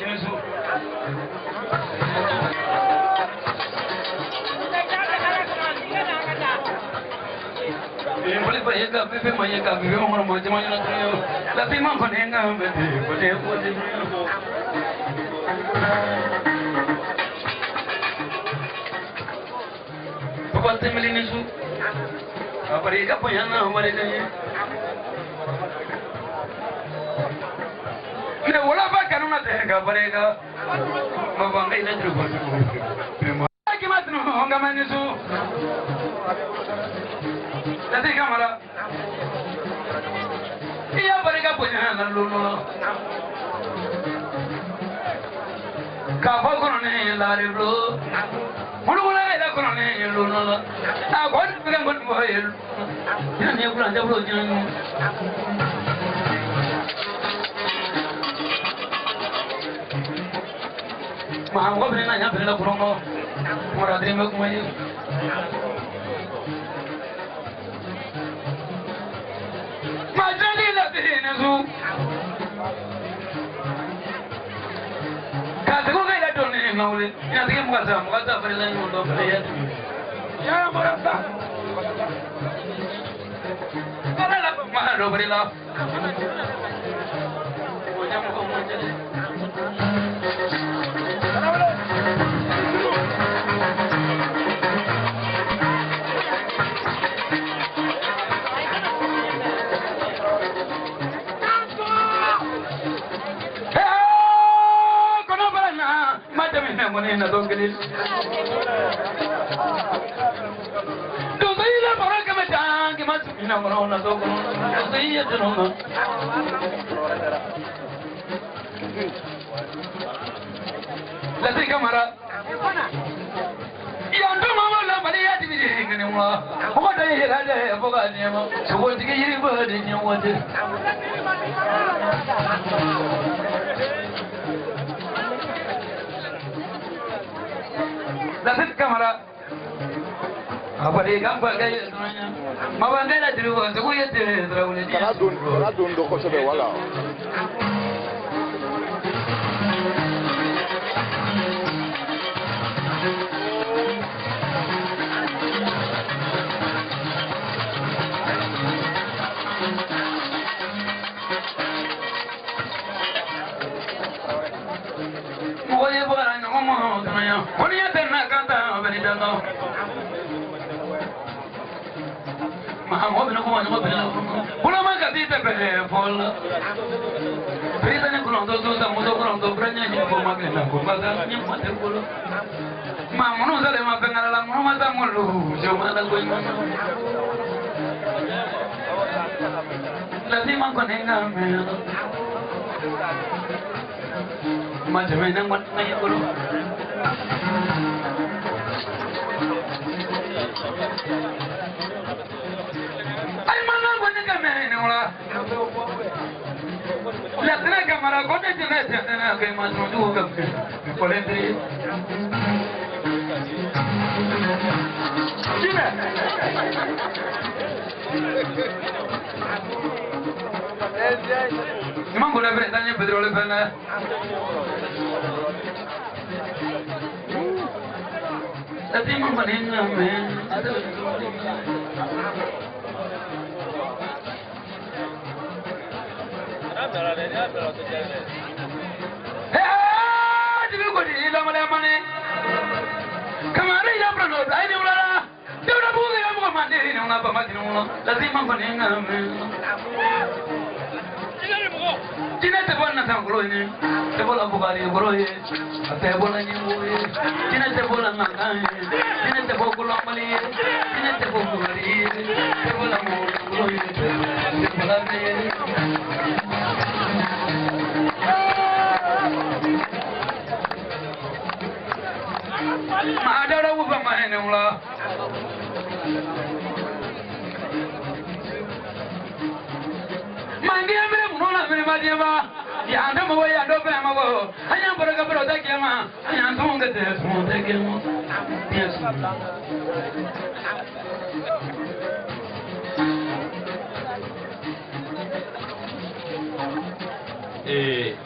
Su.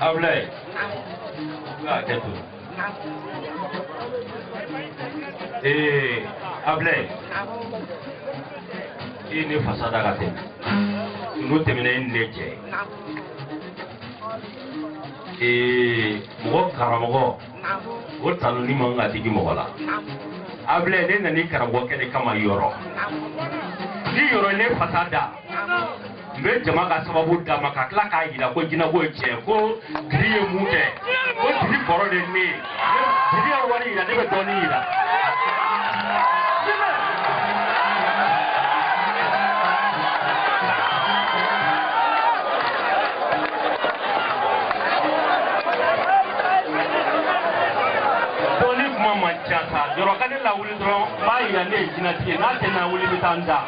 Ablaye. N ka hakɛ to. Ablaye, i ye ne fasa da ka tɛmɛ. N'o tɛmɛna i ni ne cɛ. Mɔgɔ karamɔgɔ, o tanuni man kan ka digi mɔgɔ la. Ablaye, ne nana i karamɔgɔkɛ de kama yɔrɔ. Ni yɔrɔ ne fasa da, n bɛ jama ka sababu d'a ma ka tila k'a jira ko jinɛko ye tiɲɛ ko Diri ye mun kɛ, ko Diri kɔrɔ de ye ne ye. Diri ye wari jira, ne bɛ dɔɔnin jira. Dɔɔni kuma man ca sa, yɔrɔ ka ne lawuli dɔrɔn, n b'a jira ne ye jinɛtigi ye, n'a tɛ n lawuli n bɛ taa n da.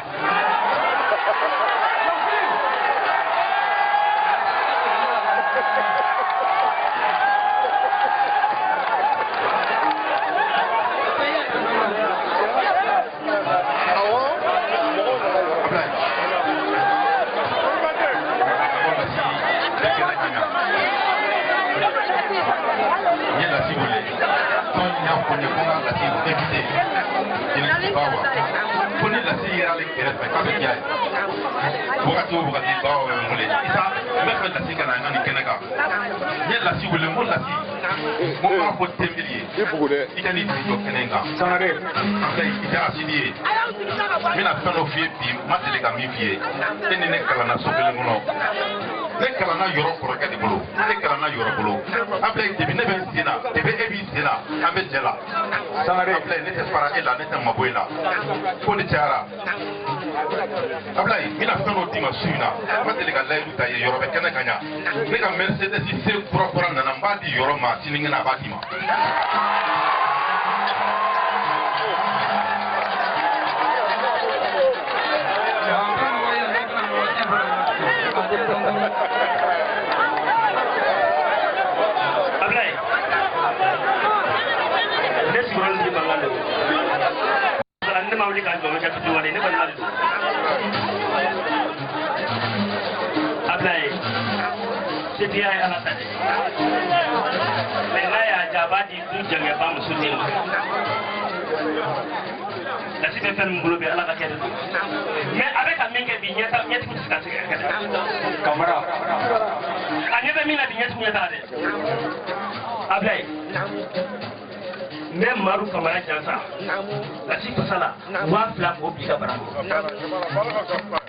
Wagati o wagati bawa bɛ n wele Isa n bɛ fɛ Lasi ka na n ka nin kɛnɛ kan n ye Lasi wele n ko Lasi n ko n b'a fɔ Tembeli ye i ka n'i jɔ kɛnɛ in kan Sangare Ablaye i kɛra Asidi ye n bɛna fɛn dɔ f'i ye bi n ma deli ka min f'i ye e ni ne kalanna so kelen kɔnɔ ne kalanna yɔrɔ kɔrɔkɛ de bolo ne kalanna yɔrɔ bolo Ablaye depi ne bɛ n sen na depi e b'i sen na an bɛ jɛ la Sangare Ablaye ne tɛ fara e la ne tɛ mabɔ e la ko de cayara Ablaye n bɛna fɛn dɔ d'i ma su in na n ma deli ka layidu ta ye yɔrɔ bɛ kɛnɛ ka ɲa ne ka Mercedes C kura kura nana n b'a di yɔrɔ ma sinikɛnɛ a b'a d'i ma. Ablaye, ne sigiyɔrɔ ni mankan de don. Ne ma wuli ka jɔ n bɛ kɛ fitiriwale ne balima de don. Ablaye, setigiya ye Ala ta de ye. Mɛ n'a y'a diya a b'a di du jɛngɛba muso den ma. Lasi bɛ fɛn min bolo bi Ala ka kɛ de don. Mɛ a bɛ ka min kɛ bi ɲɛtigiw tɛ se ka se ka kɛ dɛ. Kamara A ɲɛ bɛ min na bi ɲɛtigiw ɲɛ t'a la dɛ. Ablaye, n bɛ Madu Kamara jansa Lasi fasa la 2000 k'o bila i ka bara kɔnɔ.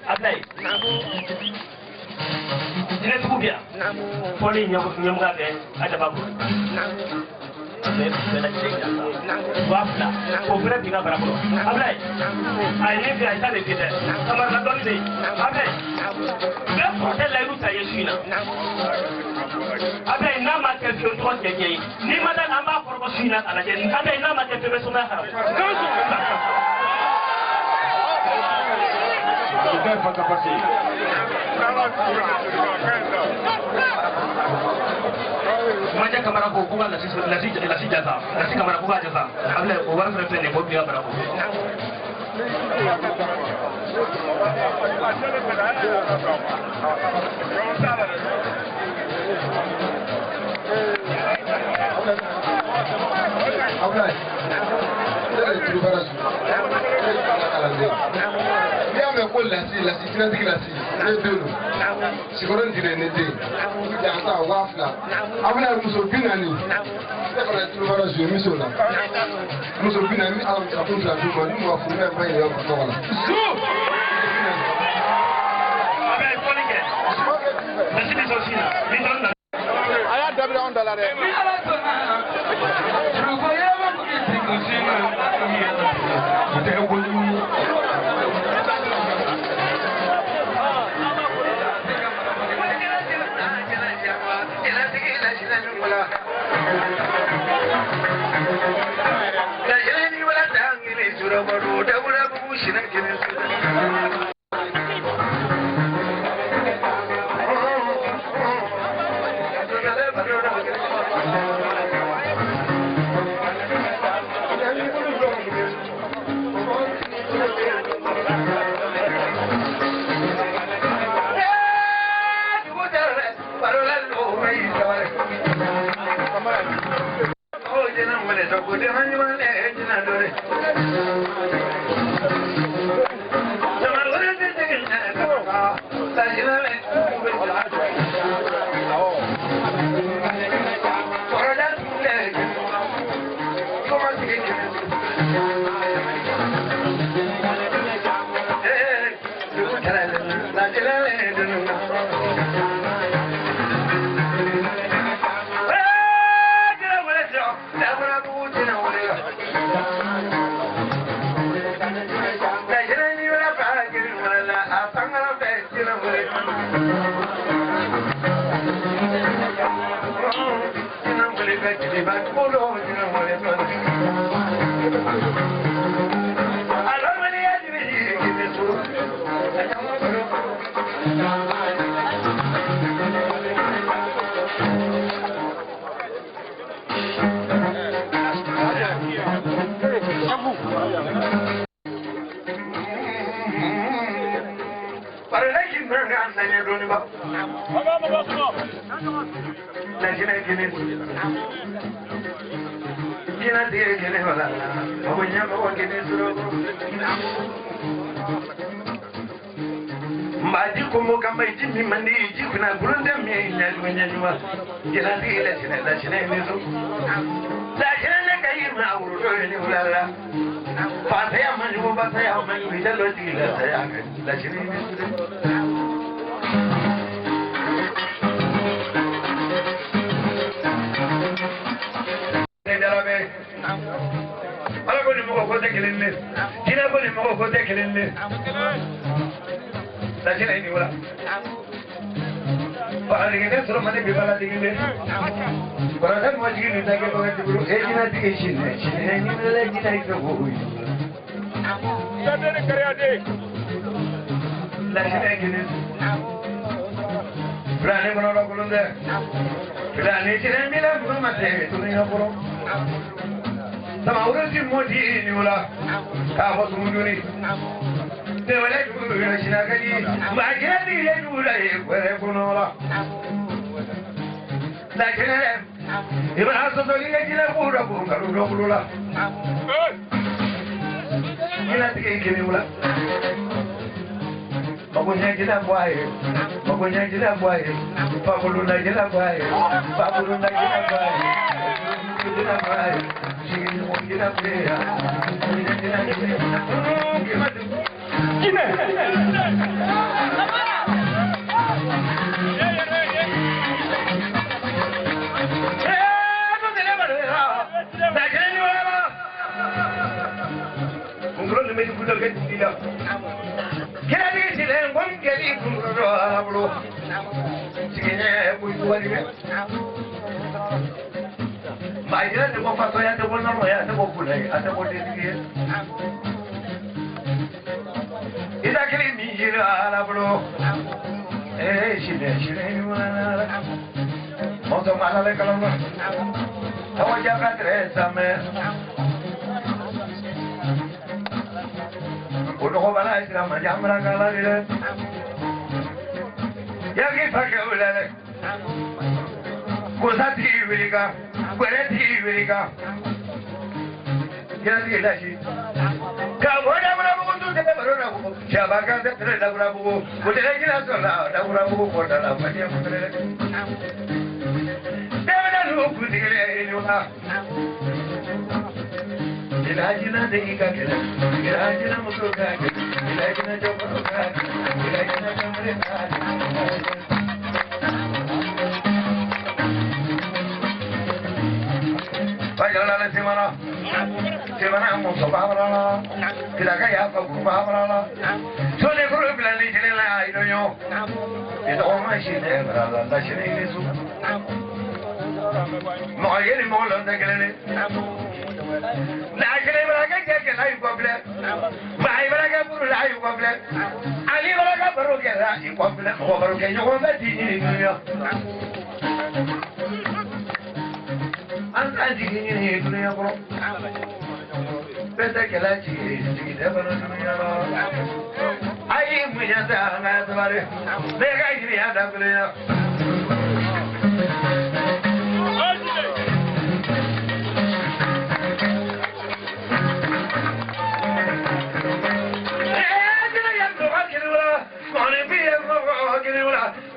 Ablaye, jinɛtigiw bɛ yan fɔli ɲɛmɔgɔya bɛ Adama bolo. N bɛ bɛɛ lajɛlen jansa 2000 k'o fana bila i ka bara kɔnɔ. Ablaye, a ye min fɛ a ye taa de fi dɛ. Kamara la dɔɔnin bɛ yen. Ablaye, n bɛ kɔrɔtɛ layidu ta ye su in na. Ablaye, n'a ma kɛ fiyewu tɔgɔ tɛ diɲɛ ye. N'i ma da an b'a kɔrɔbɔ su in na k'a lajɛ. Ablaye, n'a ma kɛ fiyewu bɛ somaya haramu. O bɛɛ fasa pase. Majɛ Kamara ko k'u ka Lasi Lasi Lasi jansa Lasi Kamara k'u k'a jansa. Ablaye, o wari fana filɛ nin ye k'o bila i ka bara kɔnɔ. Ablaye, ne de ye Turubara su, ne ye kalanden. N'i y'a mɛn ko Lasi, Lasi jinɛtigi Lasi, ne den don. Sikɔrɔ n dire ne den. Jansa 2000. Ablaye muso 40. Ne fana ye Turubara su ye n bɛ s'o la. Muso 40 n bɛ ala musa kun fila d'u ma n'u ma furu ne ba yɛrɛ u tɔgɔ la. Ablaye, fɔli kɛ. Lasi bɛ sɔn sin na. Ni dɔɔnin na. A y'a dabila anw da la dɛ. O tɛ kɛ kojugu ye.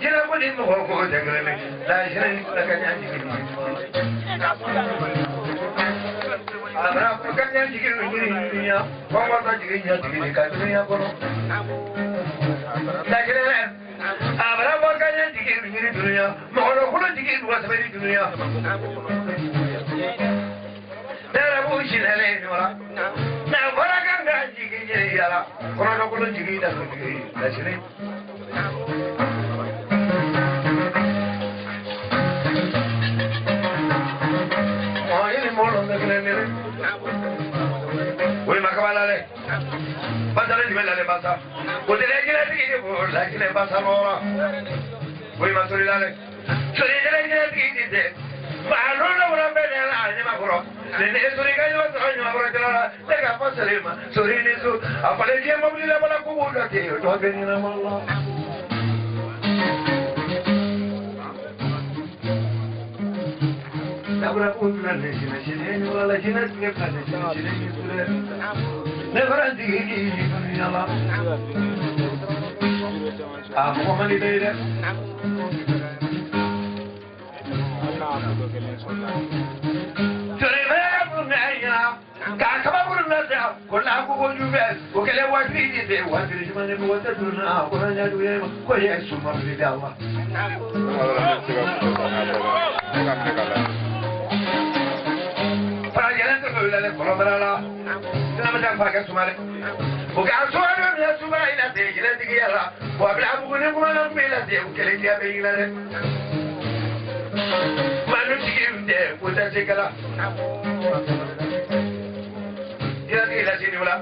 Jinɛ ko ni mɔgɔ ko tɛ kelen ye lasinɛ ni kula ka ɲa jigin a bɛna ko ka ɲa jigin dunuya kɔngɔ tɔ jigin ɲa jigin ka dunuya kɔnɔ lasinɛ a bɛna bɔ ka ɲa jigin dunuya mɔgɔlɔkolo jigin wasabali dunuya ne yɛrɛ b'u sinɛlen ɲɔgɔn na bɔra kan ka jigin jiri yala kɔnɔdɔkolo jigin da jigin lasinɛ mɔgɔ ye nin mɔgɔ tɛ kelen ye dɛ o ye ma kaba la dɛ basa ne jumɛn la dɛ basa o tɛ dɛ jinɛtigi de b'o la jinɛ basa lɔra o ye ma sori la dɛ sori jinɛ jinɛtigi de tɛ maa lɔn wula bɛɛ de la a ɲɛma kɔrɔ ne sori ka ɲɔgɔn sɔrɔ ɲɔgɔn kɔrɔ jala la ne ka fɔ sɛlɛ ma sori ni so a falen diɲɛ mobili la bala ko b'o dɔ kɛ o tɔ bɛ ɲɛnama la. Dabura ko tuna ne sinɛ sinɛ ɲɔgɔn la jinɛ tigɛ ka ne sinɛ sinɛ ni sulɛ ne fana jigi k'i dunuya la a mɔgɔ man di ne ye dɛ. K'a kabakuru na sa ko n'a ko ko jugu o kɛlen waati ni tɛ waati jumɛn ne mɔgɔ tɛ donna ko na ɲa jugu ye ko ye suma fili da wa. Farajɛlen tɛ fɛ wuli kɔlɔnbara la sina bɛ taa fa kɛ suma dɛ o k'a suma dɔ minɛ suma i la ten jinɛtigiya la wa bila buguni kuma na kun bɛ la ten o kɛlen diya bɛ yira dɛ. Manu tigi tɛ ko tɛ se kala. Jinɛtigi lase ni wula.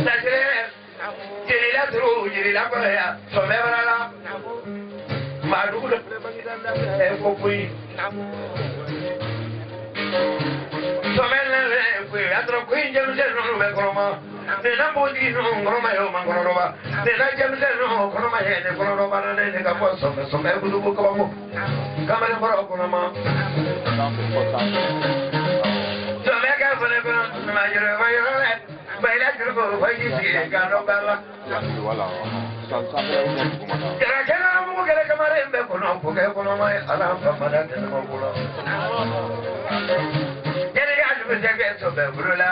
Lase jeli la turu jeli la kɔrɔya sɔmɛ bara la. Maa dugu dɔ ɛ ko koyi. Sɔmɛ lɛ koyi a tɔrɔ koyi jɛmisɛn ninnu bɛ kɔrɔma. Ne na npogotigi ninnu kɔnɔma ye o ma kɔnɔdɔba. Ne na jɛmisɛn ninnu kɔnɔma ye ne kɔnɔdɔba na ne ka bɔ sɔmɛ sɔmɛ kudugu kabako. Kamalen kɔrɔ kɔnɔma. Sɔmɛ kɛ fɔlɔ kɔnɔ ma yɛrɛ ma yɛrɛ lɛ. Bayila juru ko fɔ k'i sigi k'a dɔn ba la. Jarakɛ nana mugu kɛlɛ kamalen bɛ kɔnɔ ko kɛ kɔnɔma ye ala famada tɛnɛma bolo. Yanni k'a dugu tɛ kɛ sɔbɛ bolo la.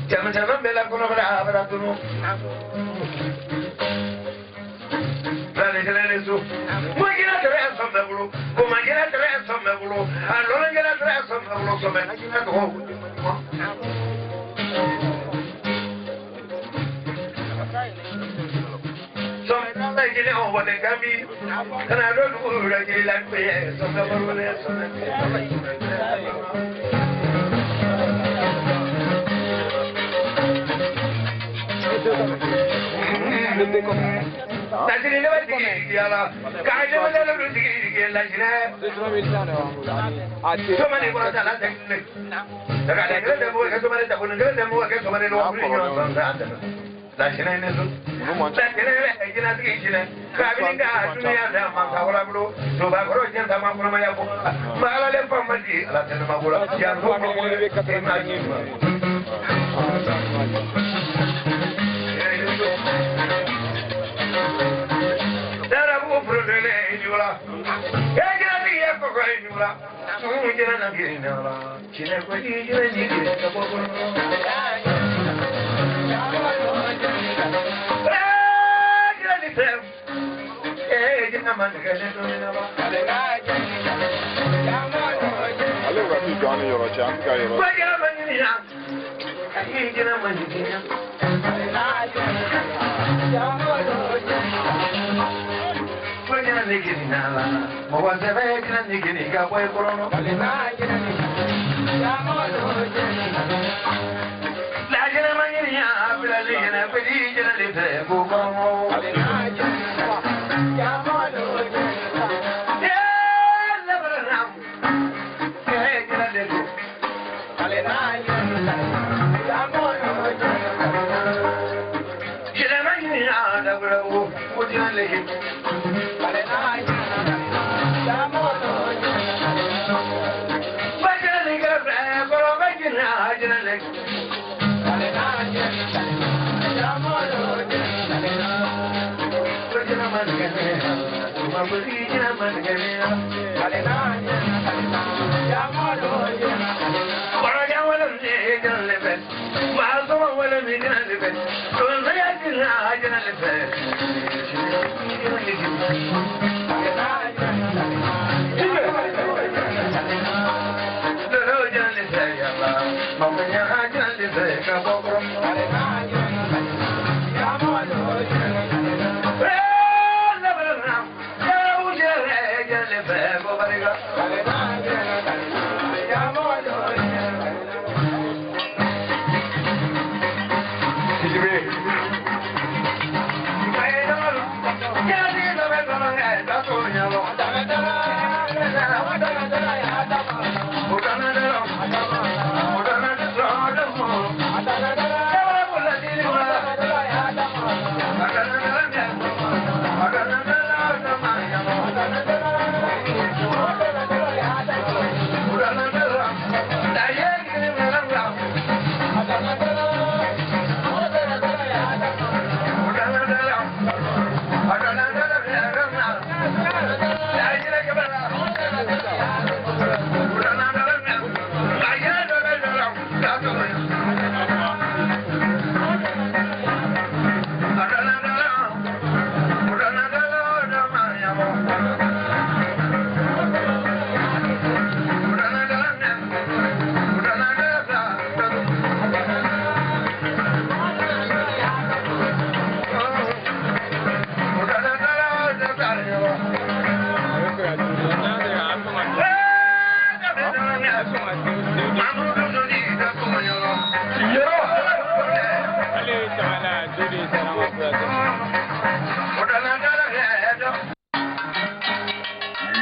Cɛmisɛnnin bɛɛ la kɔnɔbara a bɛna tunu. Filani kelen ni so. Mo jinɛ tɛrɛ sɔbɛ bolo. Koma jinɛ tɛrɛ sɔbɛ bolo. A lɔnɔ jinɛ tɛrɛ sɔbɛ bolo. Sɔbɛ na jinɛ tɔgɔ. Sɔbɛ na jinɛ o wale gambi. Kana dɔ dugu la jeli la ko ye sɔbɛ bolo lɛ sɔbɛ. Lasinɛ ne bɛ jigin yala k'a jɛmɛ ne bɛ jigin lasinɛ. Sɔmani kɔrɔ ta la tɛ ne. Daga kelen tɛ mɔgɔ kɛ sɔmani ta kɔni kelen tɛ mɔgɔ kɛ sɔmani lɔgɔ kuru ɲɔgɔn sɔn sa tɛmɛ. Lasinɛ ne so. Lasinɛ bɛ jinɛtigi jinɛ. Kabini ka dunuya da mansa wala bolo. Toba kɔrɔ jɛn ta ma kɔnɔmaya bɔ. Ma ala le fa ma di ala tɛ ne ma bolo. Yan ko mɔgɔ e ma ɲi. Ale bɛ ka t'i jɔ an ni yɔrɔ cɛ an tɛ ka yɔrɔ. Mɔgɔ sɛbɛ jinɛ jigin ka bɔ i kɔrɔ. Lajinɛ ma ɲini a bilali jinɛ pedi jinɛ de fɛ ko kɔrɔ. Jinɛ ma ɲini a dabila ko jinɛ le.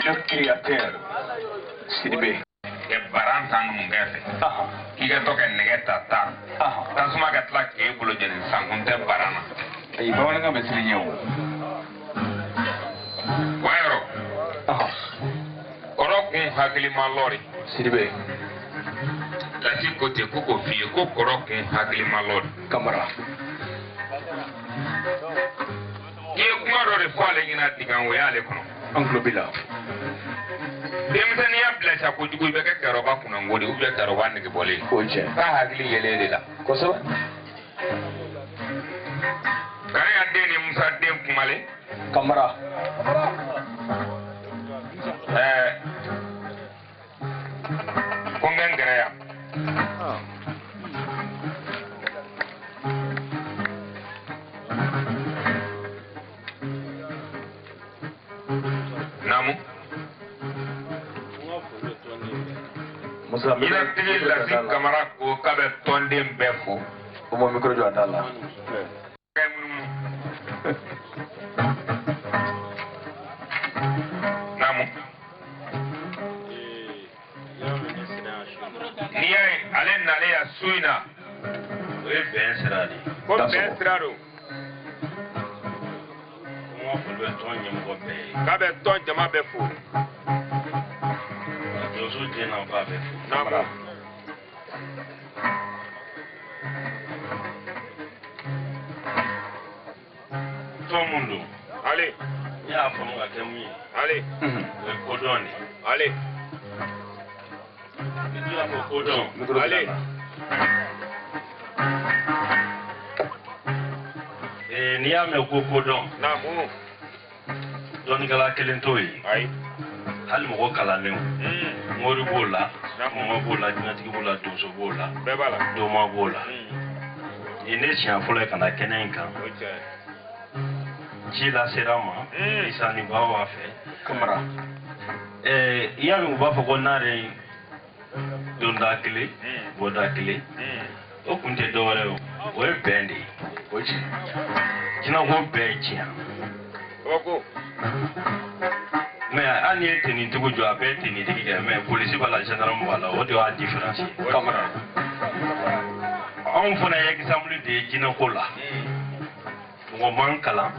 Le créateur Sidibé. E baran tan mun kɛ fɛ k'i ka to ka nɛgɛ ta tan tasuma ka tila k'e bolo jeni sankun tɛ baran na. Ayi bamanankan bɛ siran ɲɛ o. Wa yɔrɔ kɔrɔ kun hakilima lɔri. Sidibé. Lasi ko ten ko k'o f'i ye ko kɔrɔ kun hakilima lɔri. Kamara. I ye kuma dɔ de fɔ ale ɲɛna digan o y'ale kɔnɔ. An tulo b'i la. Denmisɛnninya bila sa kojugu i bɛ kɛ kɛrɔba kunnango de ou bien kɛrɔba negebɔlen. O tiɲɛ. K'a hakili yɛlɛ de la. Kosɛbɛ. Kariya den ni Musa den kumalen. Kamara. Ko n bɛ n gɛrɛ yan. Naamu. Musa Jinɛtigi Lasi Kamara ko k'a bɛ tɔnden bɛɛ fo. O ma micro jɔ a da la. Kɛ munumunu. Naamu. N'i y'a ye ale nalen yan su in na. O ye bɛn sira de ye. Ko bɛn sira don. Ko n ka foli bɛ tɔn ɲɛmɔgɔ bɛɛ ye. K'a bɛ tɔn jama bɛɛ fo. Donso den na ba bɛɛ fo. Naamu. Tɔn mun don. Ale. Ne y'a faamu ka kɛ mun ye. Ale. O ye kodɔn de ye. Ale. Ni dun y'a fɔ kodɔn. Ale. N'i y'a mɛn ko kodɔn. Naamu. Dɔnnikɛla kelen t'o ye. Ayi. Hali mɔgɔ kalannenw. Mori b'o la. Mɔmɔ b'o la, jinɛtigi b'o la, donso b'o la. Bɛɛ b'a la. Doma b'o la. Nin ye ne siɲɛ fɔlɔ ye ka na kɛnɛ in kan. O tiɲɛ. Ci lasera n ma. Isa ni baw b'a fɛ. Kamara. I y'a mɛn u b'a fɔ ko n'are donda kelen, bɔda kelen. O kun tɛ dɔwɛrɛ ye o. O ye bɛn de ye. O tiɲɛ. Jinɛko bɛɛ ye tiɲɛ. Kabako. Mais hali n'i ye tenitigiw jɔ a bɛɛ ye tenitigi kɛ mais polisi b'a la gendarme b'a la o de y'a différence ye. Kamara. Anw fana ye exemple de ye jinɛko la. Mɔgɔ man kalan,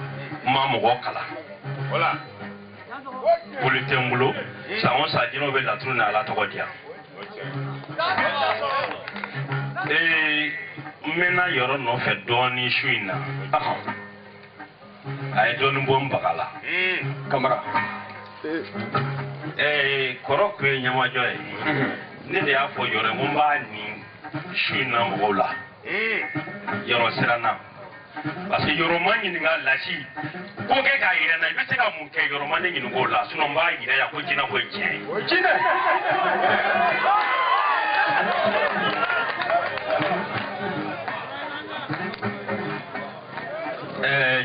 n ma mɔgɔ kalan. Wala. Boli tɛ n bolo, san o san jinɛw bɛ laturu ni Ala tɔgɔ di yan. O tiɲɛ. N mɛnna yɔrɔ nɔfɛ dɔɔnin su in na. A ye dɔɔnin bɔ n baga la. Kamara. Kɔrɔ kun ye ɲɛmajɔ ye. Ne de y'a fɔ yɔrɔ ye ko n b'a nin su in na mɔgɔw la. Yɔrɔ siranna. Parce que yɔrɔ ma ɲininka lasi ko kɛ k'a yira n na i bɛ se ka mun kɛ yɔrɔ ma ne ɲininka o la sinon n b'a yira yan ko jinɛ ko ye tiɲɛ ye. Jinɛ.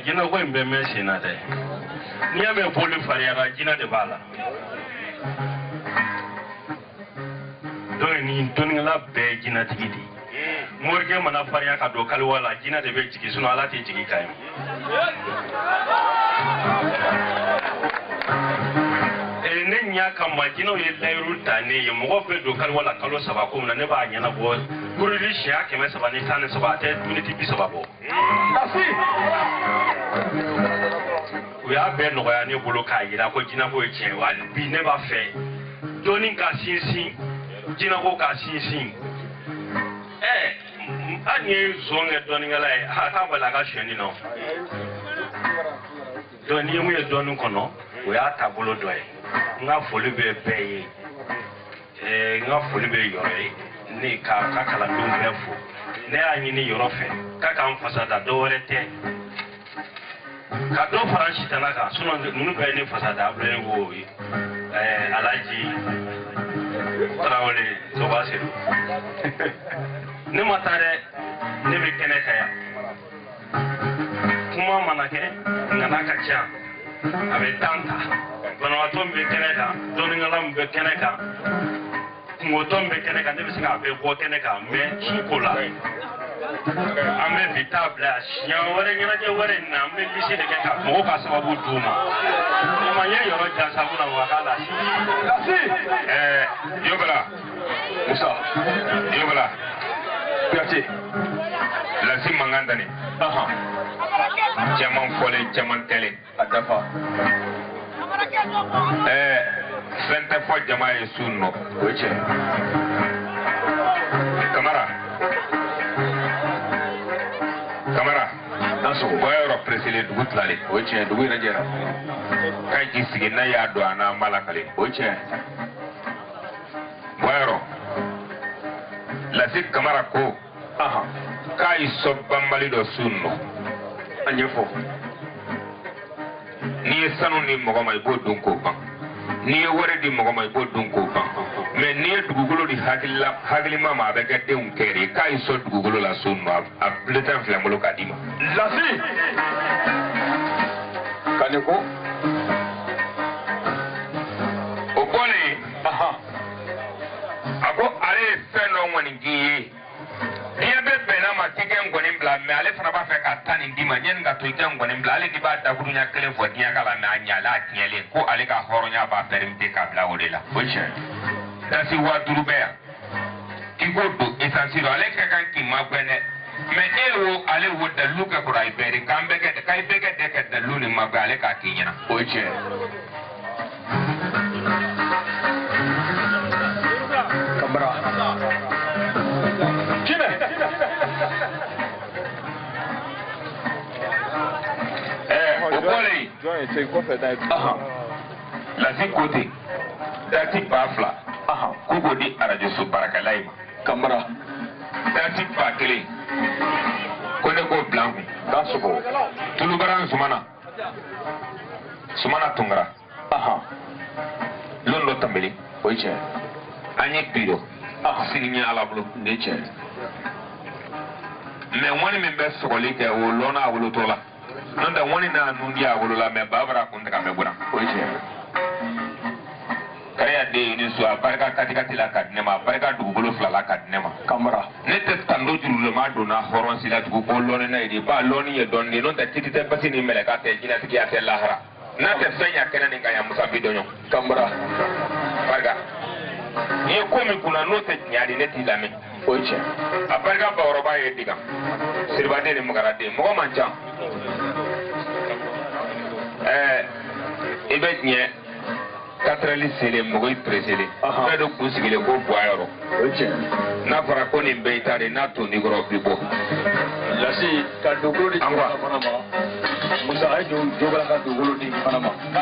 Jinɛ ko in bɛ mɛn sen na dɛ. N'i y'a mɛn boli fariyara jinɛ de b'a la. Donc nin dɔnnikɛla bɛɛ ye jinɛtigi de ye. Morikɛ mana farinya ka don kaliwa la jinɛ de bɛ jigin sinon Ala tɛ jigin ka ye. Ne ɲɛ kama jinɛw ye layiru ta ne ye mɔgɔ bɛ don kaliwa la kalo 3 ko min na ne b'a ɲɛnabɔ kuruli siɲɛ 313 a tɛ miniti 30 bɔ. U y'a bɛɛ nɔgɔya ne bolo k'a yira ko jinɛko ye tiɲɛ ye hali bi ne b'a fɛ dɔnni ka sinsin jinɛko ka sinsin. Hali n'i ye zon kɛ dɔnnikɛla ye a t'a bali a ka sonyɛni na. Donc n'i ye mun ye dɔnni kɔnɔ o y'a taabolo dɔ ye. N ka foli bɛ bɛɛ ye. N ka foli bɛ yɔrɔ ye ne ka kalandenw bɛɛ fo. Ne y'a ɲini yɔrɔ fɛ k'a k'an fasa da dɔ wɛrɛ tɛ. Ka dɔ fara n sitana kan sinon ninnu bɛɛ ye ne fasa da Abulayi ko Alaji Tarawele Soba Sedu. Ne ma taa dɛ, ne bɛ kɛnɛ kan yan. Kuma mana kɛ ŋana ka ca a bɛ tan ta. Banabaatɔ min bɛ kɛnɛ kan, dɔnnikɛla min bɛ kɛnɛ kan, kungotɔ min bɛ kɛnɛ kan, ne bɛ se k'a bɛɛ bɔ kɛnɛ kan mɛ su ko la. An bɛ bi taa bila yan siɲɛ wɛrɛ ɲɛnajɛ wɛrɛ in na an bɛ lisi de kɛ ka mɔgɔw ka sababu d'u ma. O ma n ye yɔrɔ jan sabu na wa k'a lasi. Lasi. Yobala. Musa. Yobala. Kuyate. Lasi mankan tani. Caman fɔlen caman kɛlen. A dafa. Fɛn tɛ fɔ jama ye su nɔ. O ye tiɲɛ. Kamara. Kamara. Dansogo. Bɔ yɔrɔ preselen dugu tilalen. O ye tiɲɛ dugu yɛrɛ jɛra. K'a k'i sigi n'a y'a don a n'a ma lakale. O ye tiɲɛ. Bɔ yɔrɔ. Lasi Kamara ko. K'a y'i sɔn banbali dɔ su nɔ. A ɲɛfɔ. N'i ye sanu di mɔgɔ ma i b'o dun k'o ban. N'i ye wari di mɔgɔ ma i b'o dun k'o ban. Mɛ n'i ye dugukolo di hakilima ma a bɛ kɛ denw kɛrɛ ye. K'a y'i sɔn dugukolo la su nɔ a bulletin filɛ n bolo k'a d'i ma. Lasi. Kane ko. O bɔlen. A ko ale ye fɛn dɔ ŋɔni k'i ye. Diɲɛ bɛɛ bɛnna ma k'i kɛ nkɔni bila mɛ ale fana b'a fɛ ka ta nin d'i ma ɲɛni ka to i kɛ nkɔni bila ale de b'a dakuruɲa kelen fɔ diɲɛ ka la mɛ a ɲala a tiɲɛlen ko ale ka hɔrɔnya b'a pɛrɛmite k'a bila o de la. O tiɲɛ. Dasi 5000 bɛ yan k'i k'o don esansi rɔ ale ka kan k'i magɛn dɛ mɛ e wo ale wo dalilu kɛ kɔrɔ a ye bɛɛ de k'an bɛɛ kɛ k'a bɛɛ kɛ dɛ ka dalilu nin magɛn ale k'a k'i ɲɛna. O tiɲɛ. Kamara. O bɔlen. Lasi ko ten dati 2000 k'u k'o di arajoso baarakɛla in ma. Kamara. Dati 1000 ko ne k'o bila n kun. Dansogo. Tulubara Sumana. Sumana Tunkara. Lon dɔ tɛmɛlen. O ye tiɲɛ. An ye bi dɔ. Sini ɲɛ Ala bolo. Nin ye tiɲɛ. Mɛ ŋɔni min bɛ sɔgɔli kɛ o lɔnna a wolotɔ la. N'o tɛ ŋɔni n'a nun di a wolo la mɛ ba bara kun tɛ ka mɛn bɔra. O ye tiɲɛ. Kariya den ni su a barika katikati la ka di ne ma a barika dugukolo fila la ka di ne ma. Kamara. Ne tɛ tando jurulama donna hɔrɔn si la tugun ko lɔnni na ye de ba lɔnni ye dɔnni de n'o tɛ titi tɛ basi ni mɛlɛka tɛ jinɛtigiya tɛ lahara. N'a tɛ fɛn ɲa kɛnɛ nin kan yan Musa bi dɔɲɔ. Kamara. Barika. N'i ye ko min kunna n'o tɛ tiɲɛ de ne t'i lamɛn. O ye tiɲɛ. A barika bakɔrɔba ye digan. Siribaden ni magaraden mɔgɔ man ca. I bɛ tiɲɛ katrɛli selen mɔgɔ i pereselen. Fɛn dɔ kun sigilen ko buwa yɔrɔ. O ye tiɲɛ. N'a fɔra ko nin bɛɛ y'i ta de n'a tonn'i kɔrɔ bi bɔ. Lasi ka dugukolo di cɛkɔrɔba fana ma. Musa A ye jogala ka dugukolo di fana ma.